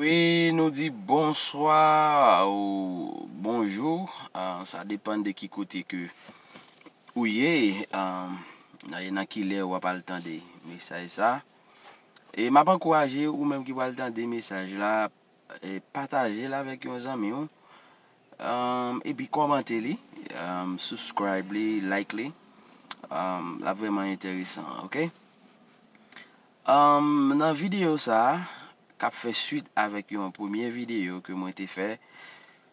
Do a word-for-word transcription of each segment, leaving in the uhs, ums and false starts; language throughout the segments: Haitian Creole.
Epi nou di bonswa ou bonjou, ah, sa depann de ki kote ke ou ye, ah, e nan ki lè w ap al tande mesaj sa. E m ap ankouraje ou menm ki pral tande mesaj la, e pataje l avèk yon zanmi w, um, epi kòmante li, um, subscribe li, like li. Um, l ap vrèman enteresan, oke? Um, nan videyo sa a, k ap fè swit avèk yon premye videyo ke mwen te fè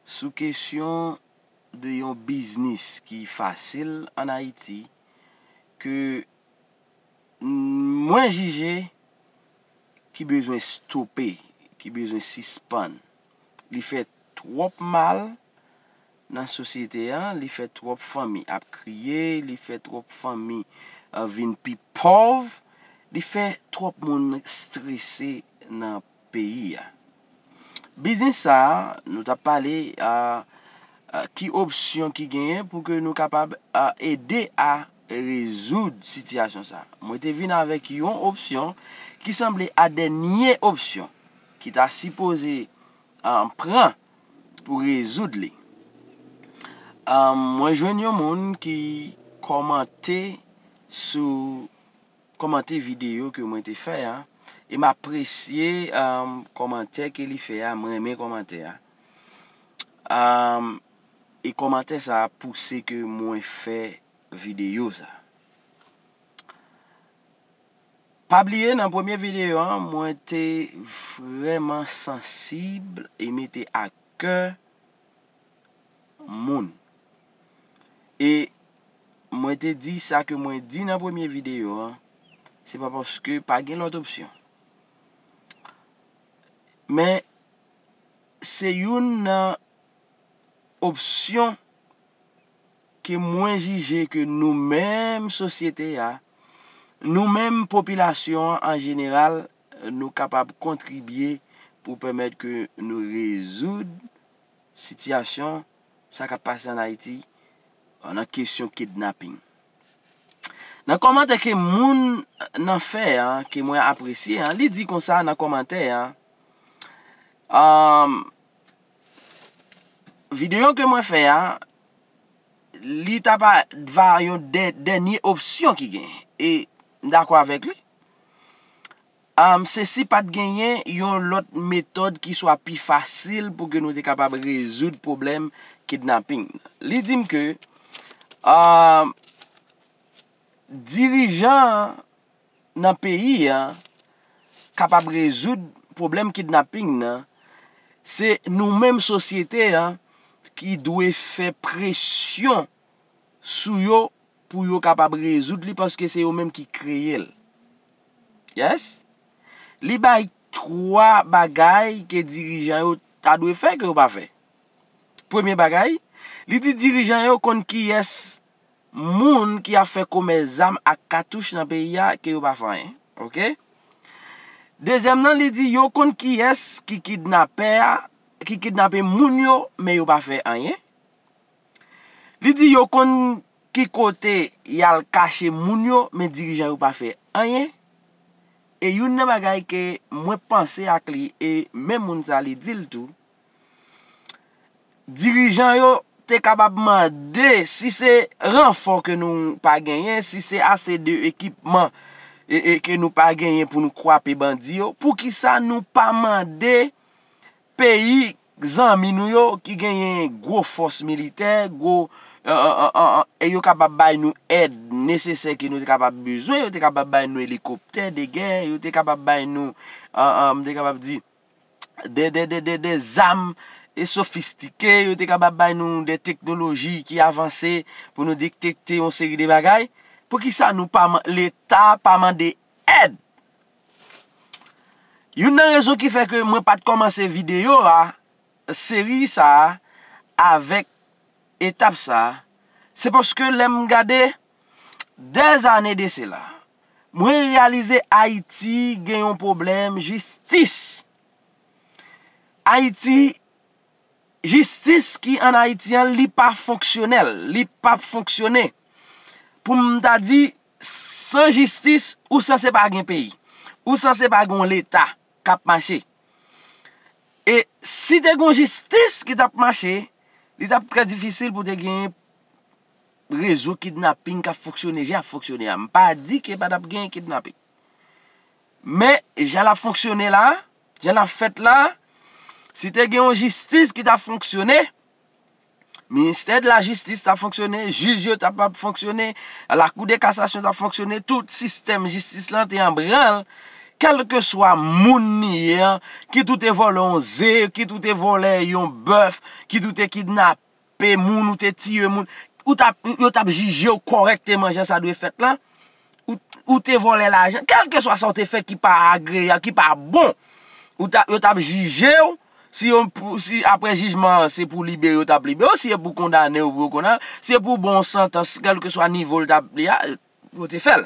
sou kesyon de yon biznis ki fasil ann Ayiti, ke mwen jije ki bezwen stope, ki bezwen sispann. Li fè twòp mal nan sosyete a, li fè twòp fanmi ap kriye, li fè twòp fanmi, eh, vin pi pòv, li fè twòp moun strese nan peyi a. Biznis sa a, nou t ap pale, a, a, ki opsyon ki genyen pou ke nou kapab, a, ede a rezoud sitiyasyon sa a. Mwen te vin avèk yon opsyon ki sanble a dènye opsyon ki ta sipoze, a, pran pou rezoud li. A, mwen jwenn yon moun ki kòmante sou kòmante videyo ke mwen te fè a, e m apresye, um, kòmantè ke li fè a, m renmen kòmantè a. Um, e kòmantè sa a pouse ke mwen fè videyo sa. Pa bliye, nan premye videyo a, mwen te vrèman sansib e mete a kè moun. E mwen te di sa ke mwen di nan premye videyo a, se pa paske pa gen lòt opsyon. Men se youn nan opsyon ke mwen jije ke nou menm sosyete a, nou menm popilasyon an an jeneral, nou kapab kontribye pou pèmèt ke nou rezoud sitiyasyon sa k ap pase ann Ayiti, nan kesyon kidnaping. Nan kòmantè ke moun nan fè an, ke mwen apresye an, li di konsa nan kòmantè an, um, videyo ke mwen fè a, li ta pa va yon dè-, dènye opsyon ki gen. E m dakò avèk li. Um, se si pa t genyen yon lòt metòd ki swa pi fasil pou ke nou te kapab rezoud pwoblèm kidnaping. Li di m ke, um, dirijan nan peyi a kapab rezoud pwoblèm kidnaping nan, se nou menm sosyete a ki dwe fè presyon sou yo pou yo kapab rezoud li, paske se yo menm ki kreye l. Yes. Li bay twa bagay ke dirijan yo ta dwe fè ke yo pa fè. Premye bagay, li di dirijan yo konn kiyès moun ki ap fè komès zam ak katouch nan peyi a ke yo pa fè anyen. Oke? Dezyèm nan, li di yo konn kiyès ki kidnapè a, ki kidnape moun yo, men yo pa fè anyen. Li di yo konn ki kote y al kache moun yo, men dirijan yo pa fè anyen. E youn nan bagay ke mwen panse ak li, e menm moun sa li di l tou, dirijan yo te kapab mande, si se ranfò ke nou pa genyen, si se ase de ekipman, e, e, ke nou pa genyen pou nou kwape bandi yo, poukisa nou pa mande peyi zanmi nou yo ki genyen gwo fòs militè, gwo, e, e, e, e, e, e yo kapab bay nou èd nesesè ke nou te kapab bezwen, yo te kapab bay nou elikoptè de gè, yo te kapab bay nou, e, e, m te kapab di, de, de, de, de, de zam e sofistike, yo te kapab bay nou de teknoloji ki avanse pou nou detekte yon seri de bagay. Poukisa nou pa man-, Leta pa mande èd? Youn nan rezon ki fè ke mwen pa t kòmanse videyo a, seri sa a, avèk etap sa a, se paske lè m gade, dèzane de sela, mwen reyalize Ayiti gen yon pwoblèm jistis. Ayiti, jistis ki ann Ayiti an, li pa fonksyonèl, li p ap fonksyone. Pou m ta di, san jistis, ou sanse pa gen peyi. Ou sanse pa gen yon Leta k ap mache. Si te gen yon jistis ki t ap mache, li t ap trè difisil pou te gen rezo kidnaping k ap fonksyone jan ap fonksyone a. M pa di ke pa t ap gen kidnaping. Men, jan l ap fonksyone la, jan l ap fèt la, si te gen yon jistis ki t ap fonksyone, ministè de la jistis t ap fonksyone, jij yo t ap ap fonksyone, lakou de kasasyon t ap fonksyone, tout sistèm jistis lan te an branl, kèlkeswa moun li ye an, kit ou te vòlè yon ze, kit ou te vòlè yon bèf, kit ou te kidnape moun, ou te tiye moun, ou t ap, yo t ap jije w kòrèkteman jan sa dwe fèt la. Ou, ou te vòlè lajan, kèlkeswa sa w te fè ki pa agreyab, ki pa bon, ou ta, yo t ap jije w. Si yo, pou, si apre jijman an, se pou libere w, yo t ap libere w. Si se pou kondane w, pou yo kondane w. Si se pou bon santans, kèlkeswa nivo l t ap li a, yo te fè l.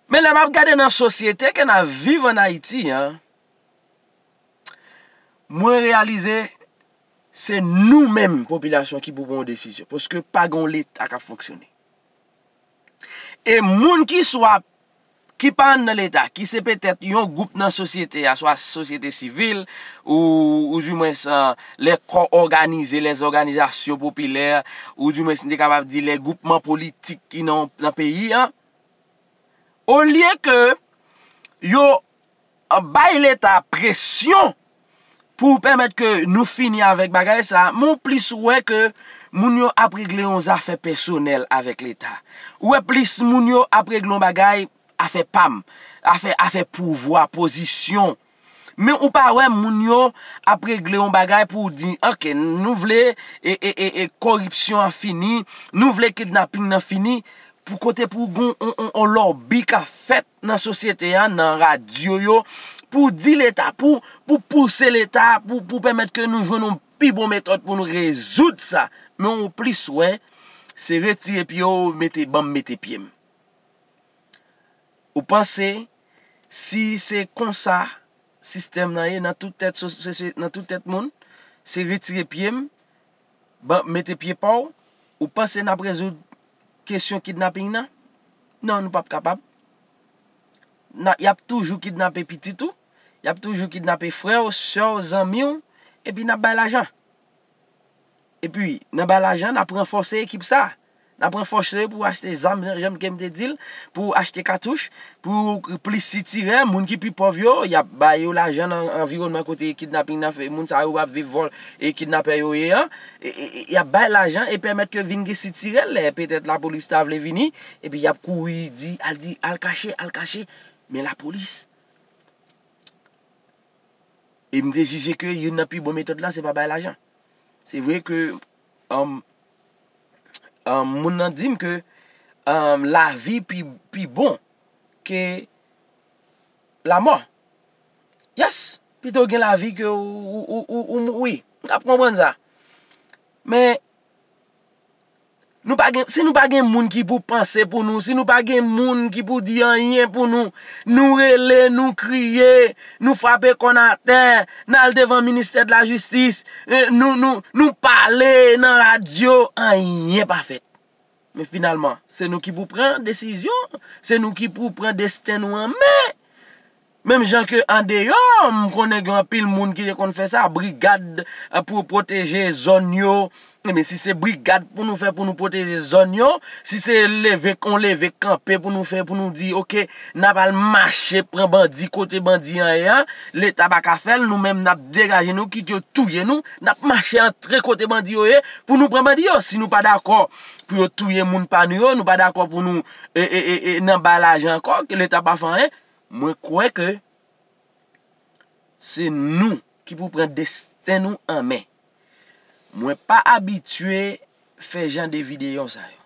Men lè m ap gade nan sosyete ke n ap viv ann Ayiti an, mwen reyalize se nou menm, popilasyon, ki pou pran yon desizyon. Paske pa gen yon Leta k ap fonksyone. E moun ki swa, ki pa anndan Leta, ki se petèt yon gwoup nan sosyete a, swa sosyete sivil, ou, ou dimwens, lè kò òganize, lè òganizasyon popilè, ou dimwens, n te kapab di lè gwoupman politik ki nan, nan peyi a, olye ke yo bay Leta presyon pou pèmèt ke nou fini avèk bagay sa, men w plis wè ke moun yo ap regle yon zafè pèsonèl avèk Leta. Ou wè plis moun yo ap regle yon bagay afè pa m, afè, afè pouvwa, pozisyon. Men ou pa wè moun yo ap regle yon bagay pou w di, oke, nou vle e, e, e, e koripsyon an fini, nou vle kidnaping nan fini, pou kote pou gen yon, yon, yon lòbi k ap fèt nan sosyete a, nan radyo yo, pou di Leta, pou, pou pouse Leta, pou, pou pèmèt ke nou jwenn yon pi bon metòd pou nou rezoud sa. Men ou plis wè, se retire pye w, mete, ban m mete pye m. Ou panse, si se konsa sistèm nan ye, nan tout tèt, so- se- se- nan tout tèt moun, se retire pye m, ban, mete pye pa w, ou panse n ap rezoud kesyon kidnaping nan? Non, nou p ap kapab. N a- y ap toujou kidnape pitit ou, y ap toujou kidnape frè w, sè w, zanmi w, epi n ap bay lajan. Epi, n a bay lajan, n ap ranfòse ekip sa. N ap ranfòse pou achte zam, jan, jan ke m te di l, pou achte katouch, pou plis sitirè, moun ki pi pòv yo, y ap ba yo lajan nan anviwònman kote kidnaping nan fè, moun sa yo ap viv vòl e kidnapè yo ye an. E, e, e, y ap bay lajan e pèmèt ke vin gen sitirè lè petèt lapolis ta vle vini, epi y ap kouri di, al di, al kache, al kache, men lapolis. E m te jije ke youn nan pi bon metòd la, se pa bay lajan. Se vre ke, um, um, moun nan di m ke, um, lavi pi, pi bon ke lamò. Yes, pito w gen lavi ke ou, ou, ou, ou, ou mouri. M ap konprann sa. Men, nou pa gen, si nou pa gen moun ki pou panse pou nou, si nou pa gen moun ki pou di anyen pou nou, nou rele, nou kriye, nou frape kò n atè, n al devan ministè de la jistis, eh, nou, nou, nou pale nan radyo, anyen pa fèt. Men finalman, se nou ki pou pran desizyon, se nou ki pou pran desten nou an men. Menm jan ke andeyò, m konnen gen anpil moun ki te konn fè sa, brigad, eh, pou pwoteje zòn yo. Ebyen, si se brigad pou nou fè pou nou pwoteje zòn yo, si se leve, on leve kanpe pou nou fè, pou nou di, oke, n ap al mache pran bandi kote bandi an ye a, Leta pa ka fè l, nou menm n ap degaje nou, kit yo touye nou, n ap mache antre kote bandi yo ye pou nou pran bandi yo. Si nou pa dakò pou yo touye moun pa nou yo, nou pa dakò pou nou, e, e, e, e, nan bay lajan ankò, ke Leta pa fè anyen, mwen kwè ke se nou ki pou pran desten nou an men. Mwen pa abitye fè jan de videyo sa yo.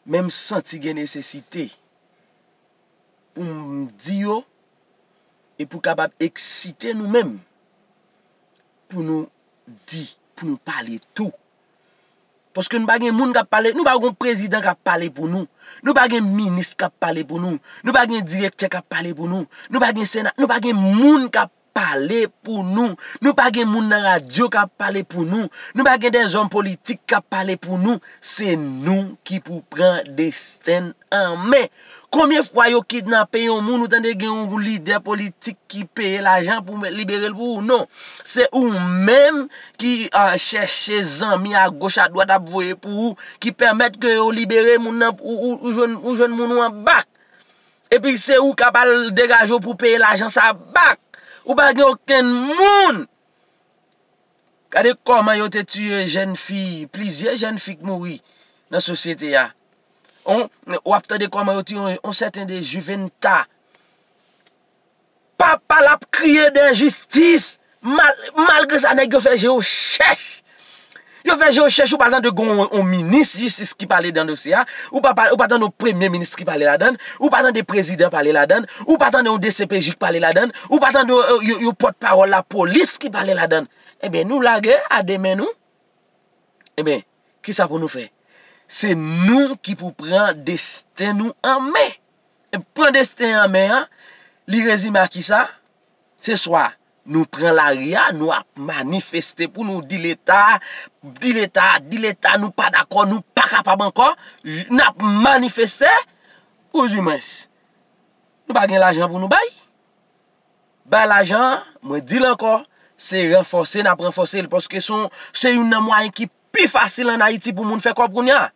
Men m santi gen nesesite pou m di yo e pou kapab eksite nou menm pou nou di, pou nou pale tou. Paske nou pa gen moun k ap pale, nou pa gen prezidan k ap pale pou nou. Nou pa gen minis k ap pale pou nou. Nou pa gen direktè k ap pale pou nou. Nou pa gen sena, nou pa gen moun k ap pale pou nou. Nou pa gen moun nan radyo k ap pale pou nou. Nou pa gen dèzòm politik k ap pale pou nou. Se nou ki pou pran desten n an men. Konbyen fwa yo kidnape yon moun, ou tande gen yon lidè politik ki peye lajan pou libere l pou ou? Non. Se ou menm ki ah, chèche zanmi agoch adwat ap voye pou ou, ki pèmèt ke yo libere moun nan, ou, ou, ou jwenn, ou jwenn moun ou an bak. Epi se ou k ap al degaje w pou peye lajan sa bak. Ou pa gen okenn moun. Gade kòman yo te tiye jèn fi, plizyè jèn fi k mouri nan sosyete a. On, w ap tande kòman yo tiye on, on sèten de Juventa. Papa l ap kriye de jistis. Mal, malgre sa, nèg yo fè je yo chèch. Yo fè je yo chèch, ou pa tande gon on minis jistis ki pale dan dosye a. Ou pa, pa- ou pa tande on premye minis ki pale ladann. Ou pa tande prezidan pale ladann. Ou pa tande on D C P J k pale ladann. Ou pa tande yo, yo, yo pòtpawòl lapolis ki pale ladann. Ebyen, nou lage a de men nou. Ebyen, kisa pou nou fè? Se nou ki pou pran desten nou an men. E pran desten an men an, li rezime a kisa? Se swa nou pran lari a, nou ap manifeste pou nou di Leta, di Leta, di Leta, nou pa dakò, nou pa kapab ankò, j- n ap manifeste, ouzimwens, nou pa gen lajan pou nou bay. Bay lajan an, mwen di l ankò, se ranfòse n ap ranfòse l, paske se yon, se youn nan mwayen ki pi fasil ann Ayiti pou moun fè kòb kounye a.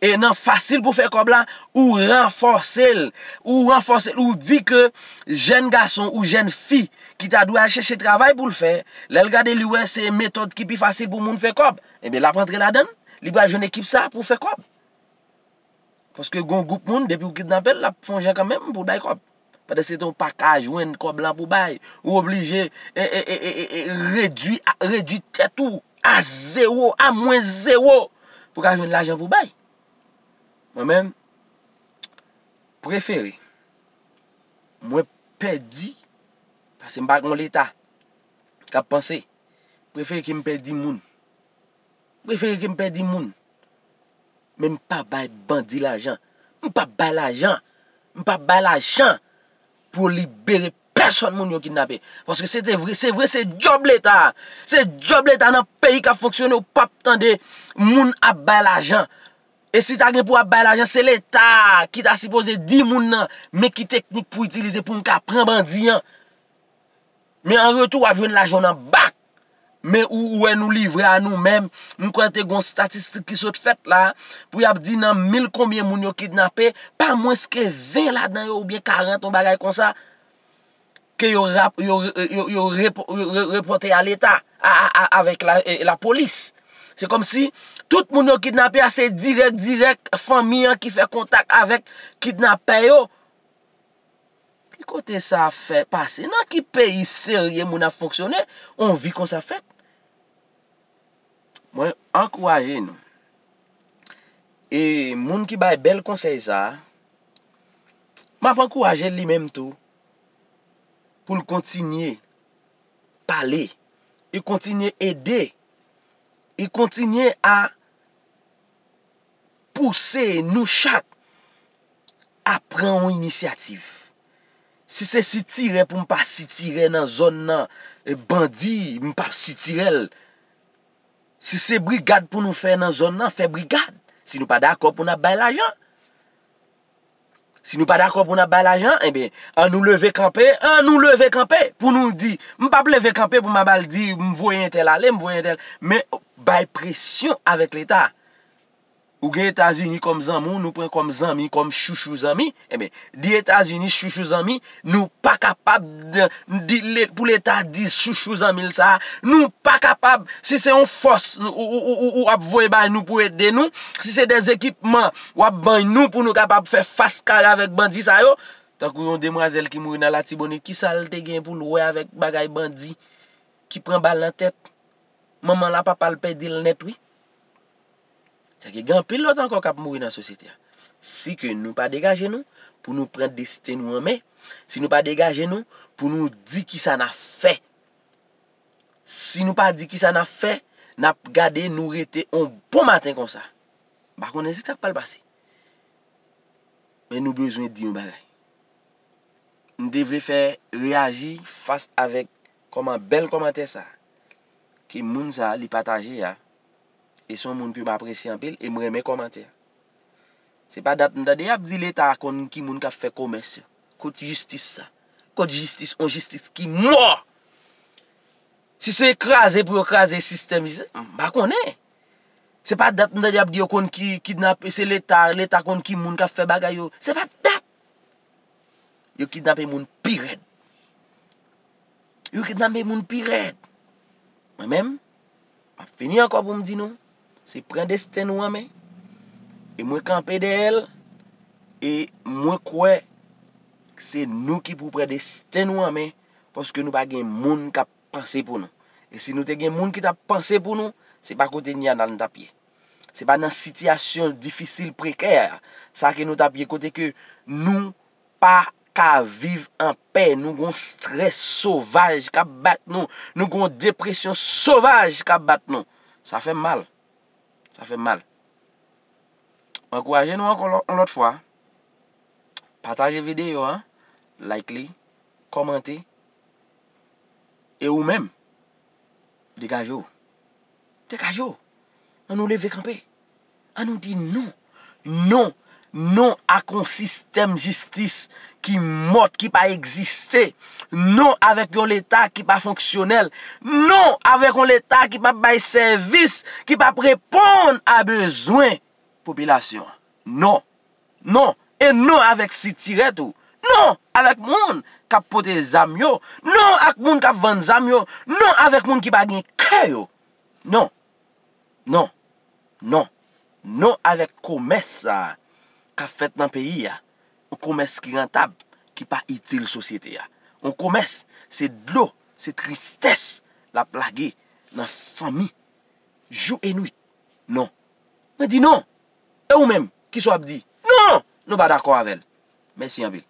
E nan fasil pou fè kòb la, ou ranfòse l. Ou ranfòse l, ou di ke jèn gason ou jèn fi ki ta dwe al chèche travay pou l fè, lè l gade li wè se metòd ki pi fasil pou moun fè kòb, ebyen l ap antre ladann, li pral jwenn ekip sa pou fè kòb. Paske gon gwoup moun, depi w kidnape l, l ap fè yon jan kanmenm pou l bay kòb. Pandan se tan, ou pa ka jwenn kòb lan pou bay. Ou oblije e, e, e, e, e, e, redwi, a- redwi tèt ou a zewo, a mwens zewo, pou ka jwenn lajan pou bay. Mwen menm, prefere mwen pèdi, paske m pa gon Leta k ap panse, prefere ke m pèdi moun. Prefere ke m pèdi moun. Men m pa bay bandi lajan. M p ap bay lajan. M p ap bay lajan pou libere pèsòn moun yo kidnape. Paske se te vre, se vre, se djòb Leta. Se djòb Leta nan peyi k ap fonksyone, ou p ap tande moun ap bay lajan. E si ta gen pou ap bay lajan, se Leta ki ta sipoze di moun nan, men ki teknik pou itilize pou m ka pran bandi an. Men an retou, w ap jwenn lajan w nan bak. Men ou, ou wè nou livre a nou menm. M kwè te gon statistik ki sot fèt la, pou y ap di nan mil konbyen moun yo kidnape, pa mwens ke ven ladan yo oubyen karant, yon bagay konsa, ke yo rap, yo, yo, yo, yo repo- yo re- repòte a Leta, a, a, a, avèk la, e, lapolis. Se kòmsi tout moun yo kidnape a, se dirèk, dirèk fanmi an ki fè kontak avèk kidnapè yo. Ki kote sa fè pase? Nan ki peyi serye moun ap fonksyone, on vi konsa fèt? Mwen ankouraje nou. E moun ki bay bèl konsèy sa a, m ap ankouraje l li menm tou pou l kontinye pale, e kontinye ede, e kontinye a pouse nou chak a pran yon inisyativ. Si se sitirè pou m pa sitirè nan zòn nan, e bandi, m p ap sitirè l. Si se brigad pou nou fè nan zòn nan, fè brigad. Si nou pa dakò pou n ap bay lajan. Si nou pa dakò pou n ap bay lajan, ebyen, an nou leve kanpe, an nou leve kanpe pou nou di, m p ap leve kanpe pou m ap al di, m voye entèl ale, m voye entèl, men bay presyon avèk Leta. Ou gen Etazini kòm zanmi w, nou pran kòm zanmi, kòm chouchou zanmi, ebyen, di Etazini chouchou zanmi, nou pa kapab di, pou Leta di chouchou zanmi l sa a, nou pa kapab, si se yon fòs ou, ou, ou, ou, ou ap voye bay nou pou ede nou, si se de ekipman w ap bay nou pou nou kapab fè fas kare avèk bandi sa yo, tankou yon demwazèl ki mouri nan Latibonit, kisa l te gen pou l wè avèk bagay bandi ki pran bal nan tèt? Manman l a papa l pèdi l nèt, wi. Sa ke gen anpil lòt ankò k ap mouri nan sosyete a. Si ke nou pa degaje nou pou nou pran desten nou an men, si nou pa degaje nou pou nou di kisa n ap fè, si nou pa di kisa n ap fè, n ap gade nou rete on bon maten konsa. M pa konnen si sa k pral pase. Men nou bezwen di yon bagay. M te vle fè reyaji fas avèk kòman bèl kòmantè sa a. Ke moun sa a li pataje a. E se yon moun ke m apresye anpil e m renmen kòmantè a. Se pa dat m tande y ap di Leta konn ki moun k ap fè komès yo. Kot jistis sa? Kot jistis, on jistis ki mò? Si se kraze pou yo kraze sistèm jistis, m pa konnen. Se pa dat m tande y ap di yo konn ki kidnape, se Leta, Leta konn ki moun k ap fè bagay yo. Se pa dat. Yo kidnape moun pi rèd. Yo kidnape moun pi rèd. Mwen menm, m ap fini ankò pou m di nou, se pran desten nou an men. E mwen kanpe dèyè l, e mwen kwè se nou ki pou pran desten nou an men, paske nou pa gen moun k ap panse pou nou. E si nou te gen moun ki t ap panse pou nou, se pa kote n ye a n t ap ye. Se pa nan sitiyasyon difisil, prekè, sa ke nou t ap ye, kote ke nou pa ka viv an pè, nou gon strès sovaj k ap bat nou, nou gon depresyon sovaj k ap bat nou. Sa fè m mal. Sa fè m mal. M ankouraje nou ankò lò- yon lòt fwa. Pataje videyo a, like li, kòmante. E ou menm, degaje w. Degaje w. Ann nou leve kanpe. Ann nou di non. Non. Non ak yon sistèm jistis ki mòt, ki pa egziste. Non avèk yon Leta ki pa fonksyonèl. Non avèk yon Leta ki p ap bay sèvis, ki p ap reponn a bezwen popilasyon an. Non. Non. E non avèk sitirè tou. Non avèk moun k ap pote zam yo. Non ak moun k ap vann zam yo. Non avèk moun ki pa gen kè yo. Non. Non. Non. Non avèk komès sa a k ap fèt nan peyi a. Yon komès ki rantab, ki pa itil sosyete a. Yon komès, se dlo, se tristès l ap lage nan fanmi, jou e nwit. Non. Mwen di non. E ou menm, kisa w ap di? Non! Nou pa dakò avè l. Mèsi anpil.